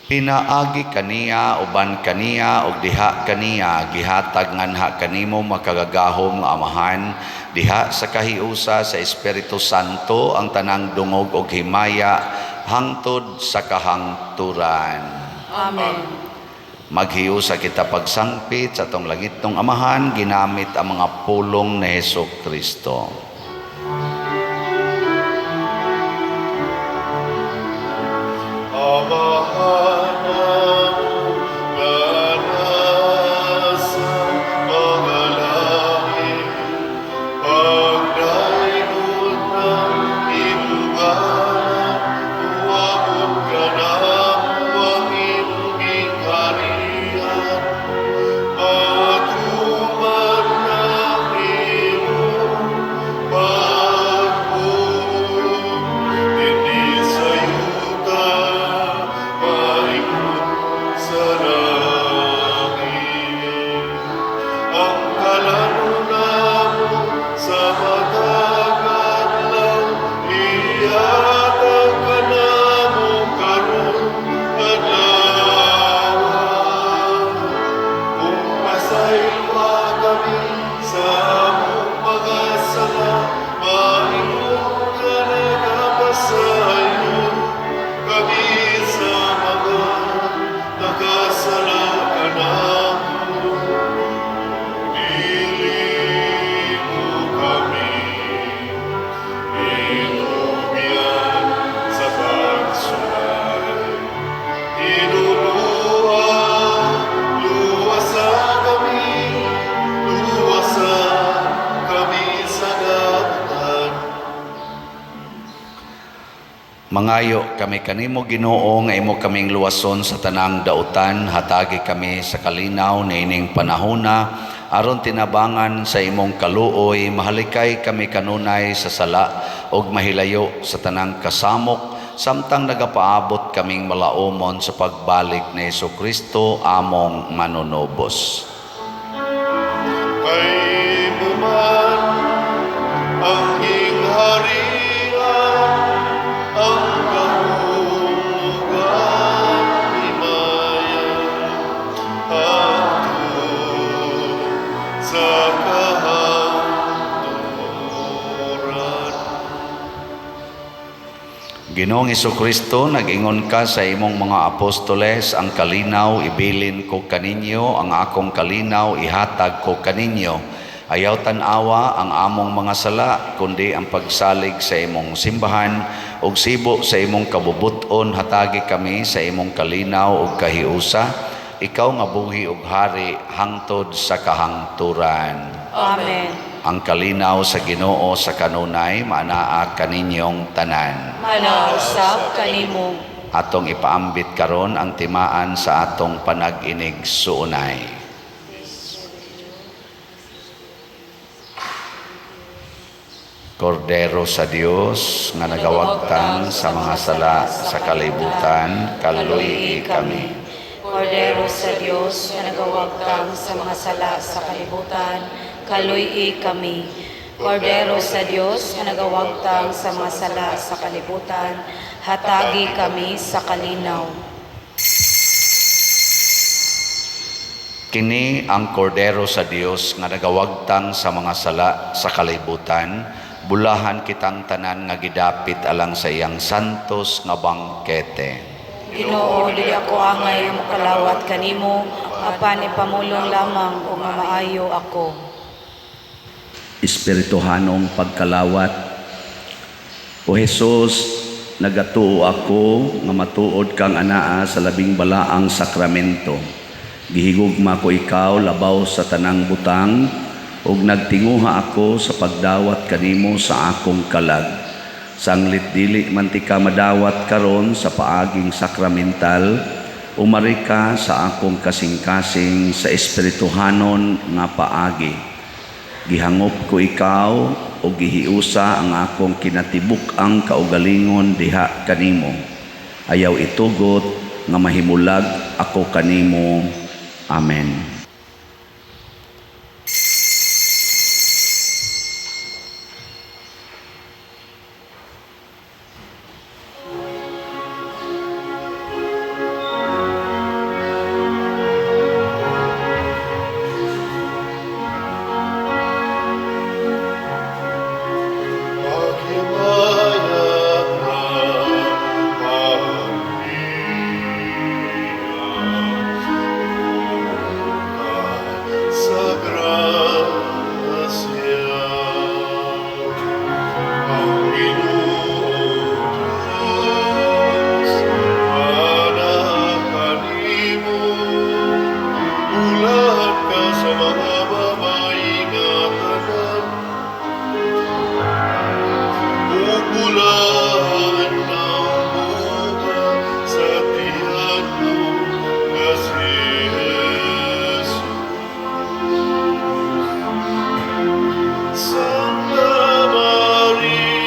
Pinaagi kaniya, uban kaniya, ug diha kaniya, gihatag nganha kanimo makagagahom nga Amahan, diha sa kahiusa sa Espiritu Santo ang tanang dungog ug himaya hangtod sa kahangturan. Amen. Maghiusa kita pagsangpit sa atong langitnong Amahan, ginamit ang mga pulong ni Hesus Kristo. Amahan nga nasa mga langit, pagdaygon ng imong ngalan, moabot kanamo ang imong gingharian. Matuman ang imong pagbuot dinhi sa yuta, paingon sa langit. Ang kalanon namo sa matag adlaw, ihatag kanamo karon adlaw. Ug pasayloa kami sa among mga sala, maingon nga nagapasaylo kami sa mga nakasala kanamo. Dili mo kami itugyan sa pagsuway. Hinulua, luwasa kami, luwasa kami sa dautan. Mangayo kami kanimo, Ginoo, nga imo kaming luwason sa tanang dautan, hatagi kami sa kalinaw niining panahona aron tinabangan sa imong kaluoy mahalikay kami kanunay sa sala ug mahilayo sa tanang kasamok samtang nagapaabot kaming malaumon sa pagbalik ni Hesukristo among manunubos. Kay imo man ang gingharian, ang gahom ug ang himaya, hangtod sa kahangturan. Ginoong Hesukristo, nag-ingon ka sa imong mga apostoles, ang kalinaw ibilin ko kaninyo, ang akong kalinaw ihatag ko kaninyo. Ayaw tan-awa ang among mga sala, kundi ang pagsalig sa imong simbahan, ug sibo sa imong kabubut-on, hatagi kami sa imong kalinaw ug kahiusa. Ikaw nga buhi ug hari hangtod sa kahangturan. Amen. Ang kalinaw sa Ginoo sa kanunay maanaa kaninyong tanan. Maanaa usab kanimo. Atong ipaambit karon ang timaan sa atong panag-inig suunay. Kordero sa Dios nga nagawagtang sa mga sala sa kalibutan, kaluy-i kami. Kordero sa Dios nga nagawagtang sa mga sala sa kalibutan, kaluy-i kami. Kordero sa Dios nga nagawagtang sa mga sala sa kalibutan, hatagi kami sa kalinaw. Kini ang kordero sa Dios nga nagawagtang sa mga sala sa kalibutan, bulahan kitang tanan nga gidapit alang sa iyang santos nga bangkete. Ginoo, dili ako angay nga mokalawat kanimo, apan ipamulong lamang ug mamaayo ako. Espirituhanong pagkalawat. O Hesus, nagatuo ako nga matuod kang anaa sa Labing Balaang Sakramento. Gihigugma ko ikaw labaw sa tanang butang ug nagtinguha ako sa pagdawat kanimo sa akong kalag. Sanglit dili man tika madawat karon sa paaging sakramental, umari ka sa akong kasing-kasing sa espirituhanon nga paagi. Gihangop ko ikaw o gihiusa ang akong kinatibuk-ang kaugalingon diha kanimo. Ayaw itugot nga mahimulag ako kanimo. Amen. Maghimaya ka, Maria, sa grasya. Ang Ginoong Diyos, anaa kanimo, bulahan ka sa mga babayi nga tanan, ug bulahan ang bunga sa tiyan mo nga si Jesus. Santa Maria,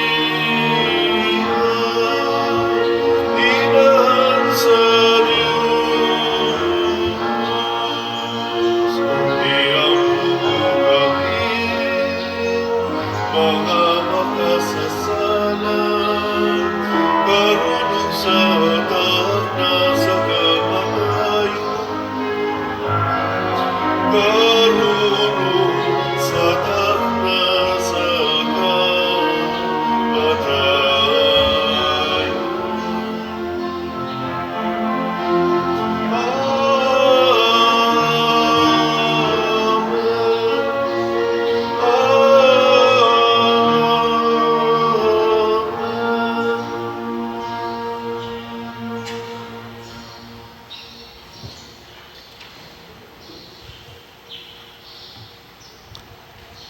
Inahan sa Diyos, iampo mo kami, mga makasasala, karon ug sa takna sa kamatayon, karon ug sa takna sa kamatayon. Amen. Amen.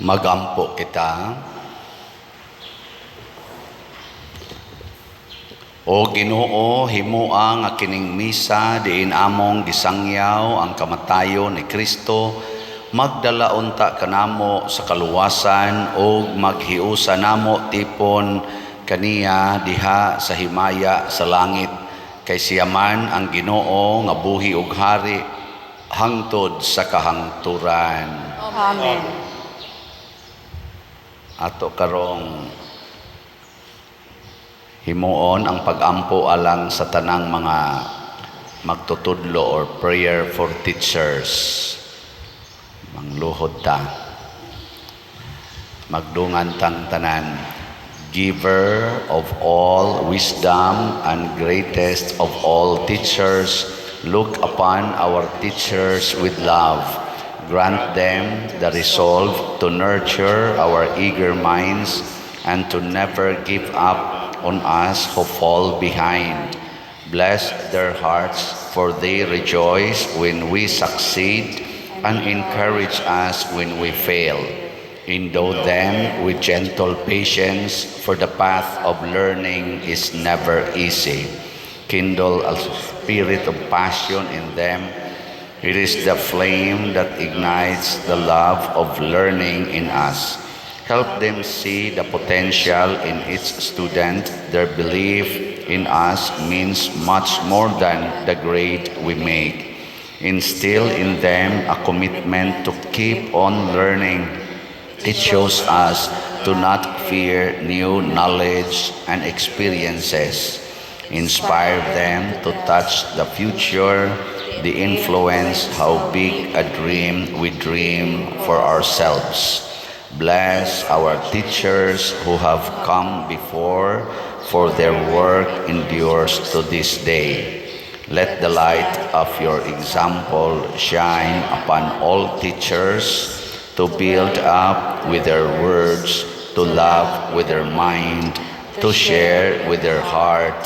Magampo kita. O Ginoo, himoa nga kining misa diin among gisangyaw ang kamatayon ni Kristo magdala unta kanamo sa kaluwasan ug maghiusa namo tipon kaniya diha sa himaya sa langit, kay siya man ang Ginoo nga buhi ug hari hangtod sa kahangturan. Amen. Ato karong himuon ang pagampo alang sa tanang mga magtutudlo or prayer for teachers. Mangluhod ta. Magdungan tang tanan. Giver of all wisdom and greatest of all teachers, look upon our teachers with love. Grant them the resolve to nurture our eager minds and to never give up on us who fall behind. Bless their hearts, for they rejoice when we succeed and encourage us when we fail. Endow them with gentle patience, for the path of learning is never easy. Kindle a spirit of passion in them. It is the flame that ignites the love of learning in us. Help them see the potential in each student. Their belief in us means much more than the grade we make. Instill in them a commitment to keep on learning. It shows us to not fear new knowledge and experiences. Inspire them to touch the future, the influence how big a dream we dream for ourselves. Bless our teachers who have come before, for their work endures to this day. Let the light of your example shine upon all teachers to build up with their words, to love with their mind, to share with their heart.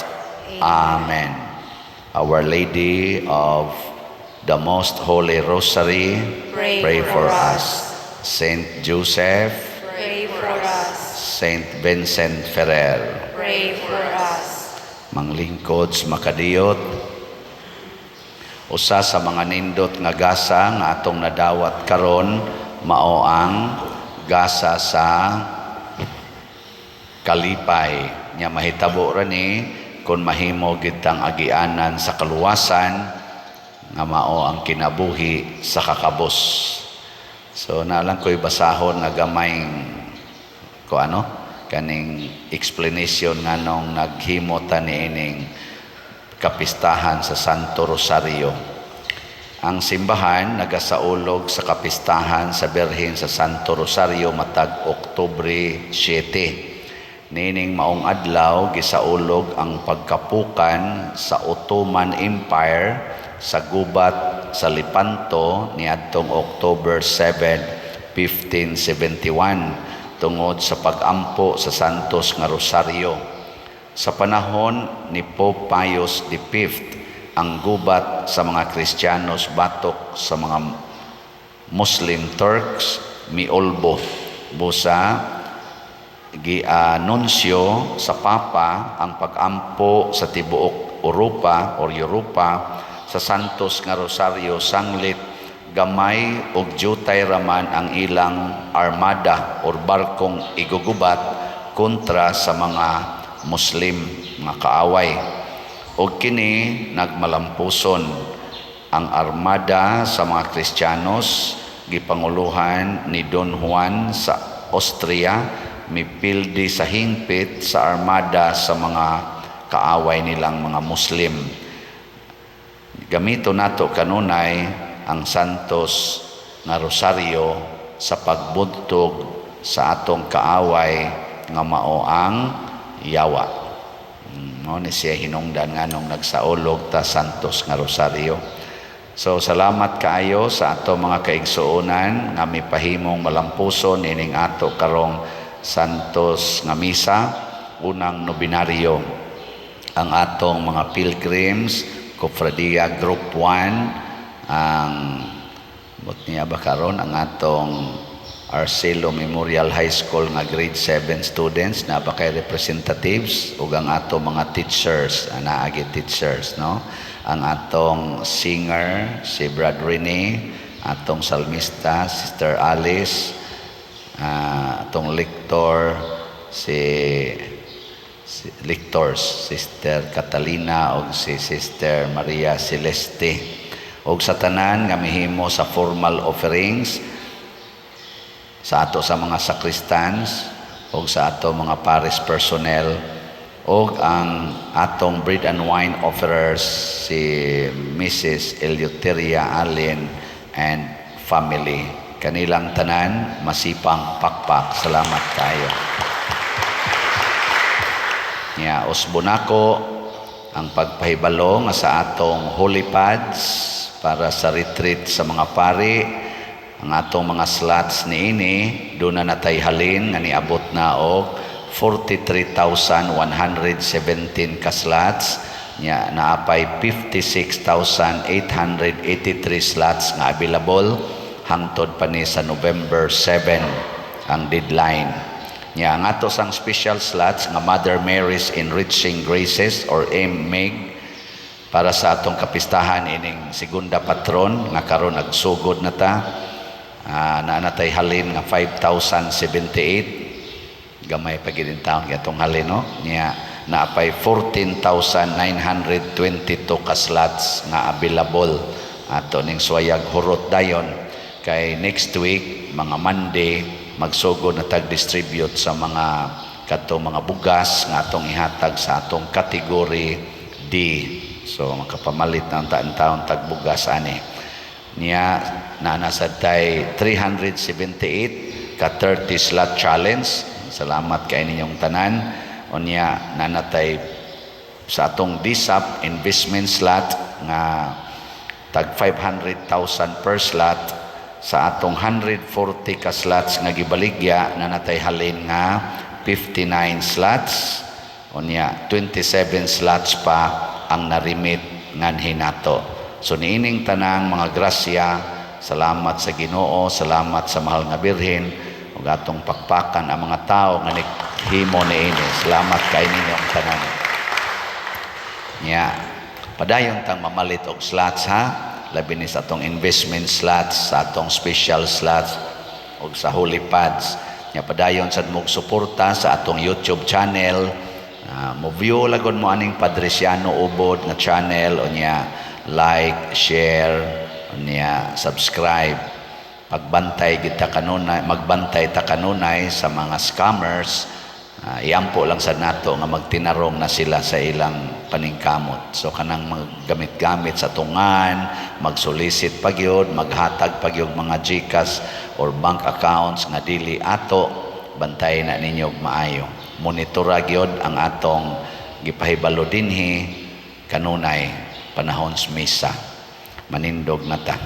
Amen. Our Lady of the Most Holy Rosary, pray for for us. Saint Joseph, pray for us. Saint Vincent Ferrer, pray for us. Manglingkod sa makadiyot, usa sa mga nindot nga gasa nga atong nadawat karon mao ang gasa sa kalipay. Nya mahitabo ra ni kung mahimo gid tang agianan sa kaluwasan nga mao ang kinabuhi sa kakabos. So naa lang ko'y basahon nga gamay ko ano kaning explanation nganong naghimo ta niining kapistahan sa Santo Rosario. Ang simbahan nagasaulog sa kapistahan sa Birhen sa Santo Rosario matag Oktubre 7. Niining maong adlaw, gisaulog ang pagkapukan sa Ottoman Empire sa gubat sa Lepanto niadtong October 7, 1571 tungod sa pagampo sa Santos nga Rosario. Sa panahon ni Pope Pius V, ang gubat sa mga Kristiyanos batok sa mga Muslim Turks miulbo. Busa gianunsyo sa Papa ang pagampo sa tibuok Europa or Europa sa Santos nga Rosario sanglit gamay og jutay raman ang ilang armada or barkong igugubat kontra sa mga Muslim, mga kaaway. Og kini nagmalampuson ang armada sa mga Kristiyanos, gipanguluhan ni Don Juan sa Austria, mipildi sa hingpit sa armada sa mga kaaway nilang mga Muslim. Gamito nato kanunay ang Santos nga Rosario sa pagbuntog sa atong kaaway nga mao ang yawa. Mao ni siya hinungdan nganong nagsaulog ta Santos nga Rosario. So salamat kaayo sa ato mga kaigsuonan nga mipahimong malampuson ining ato karong Santos nga misa, unang nobinaryo. Ang atong mga pilgrims, Cofradia Group 1, ang but niya ba karon ang atong Arcelo Memorial High School nga grade 7 students na ba kay representatives, ug ang ato mga teachers, naagi teachers, no, ang atong singer si Brad Rene, atong salmista Sister Alice, atong lector si lectors Sister Catalina ug si Sister Maria Celeste, ug sa tanan nga mihimo sa formal offerings sa ato sa mga sacristans ug sa ato mga parish personnel, ug ang atong bread and wine offerers si Mrs. Eleuteria Allen and family. Kanilang tanan, masipang pakpak. Salamat kayo. Nya usbon nako ang pagpahibalo nga sa atong holy pads para sa retreat sa mga pari, ang atong mga slots niini duna na tay halin nga niabot na og 43,117 ka slots. Nya naapay 56,883 slots nga available hangtod pa ni sa November 7 ang deadline. Nya ang ato sang special slots nga Mother Mary's Enriching Graces or MMEG para sa atong kapistahan ining segunda patron nga karon nagsugod na ta, naa na tay halin nga 5,078, gamay pa gid taon atong halin, no. Nya naapay 14,922 ka slots nga available. Ato ning suwayag hurot dayon kay next week, mga Monday, magsugod na tag-distribute sa mga kato mga bugas nga atong ihatag sa atong category D. So makapamalit na ang taon-taon tagbugas ani. Niya naa sad tay 378 ka 30 slot challenge. Salamat kay ninyong tanan. Unya naa na tay sa atong DSAP investment slot. nga tag 500,000 per slot. Sa atong 140 ka slots nga gibaligya na natay halin nga 59 slots. Unya 27 slots pa ang narimit nganhi nato. So niining tanang mga grasya, salamat sa Ginoo, salamat sa mahal nga Birhen ug atong pakpakan ang mga tao nga naghimo niini. Salamat kay ninyong tanan. Nya, padayon tang mamalit og slots ha, labi ni sa atong investment slots, sa atong special slots ug sa holy pads. Nya, padayon sad mo suporta sa atong YouTube channel. Mo view lagon mo aning Padriciano Ubod nga channel, unya like, share, unya subscribe. Pagbantay kita kanunay, magbantay ta kanunay sa mga scammers. Iampo lang sa nato nga magtinarong na sila sa ilang paningkamot. So kanang maggamit-gamit sa tungan, magsolicit pagyod, maghatag pagyod mga GCash or bank accounts nga dili ato, bantay na ninyo og maayo. Monitora gyud ang atong gipahibalo dinhi kanunay panahon sa misa. Manindog na ta.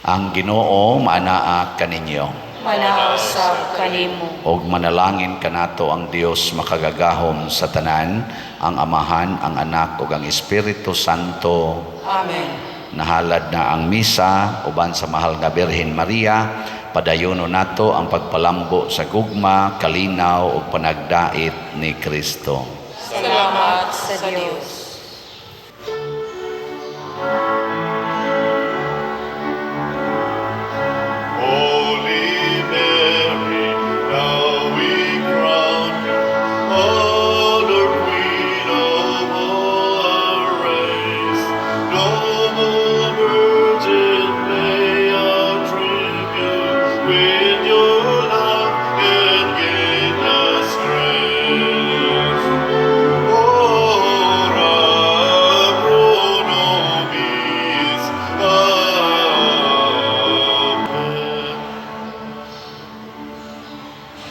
Ang Ginoo maanaa kaninyo. Manaa usab kanimo. Og manalangin kanato ang Dios makagagahom sa tanan, ang Amahan, ang Anak ug ang Espiritu Santo. Amen. Nahalad na ang misa uban sa mahal nga Birhen Maria. Padayono nato ang pagpalambo sa gugma, kalinaw ug panagdait ni Kristo. Salamat sa Dios.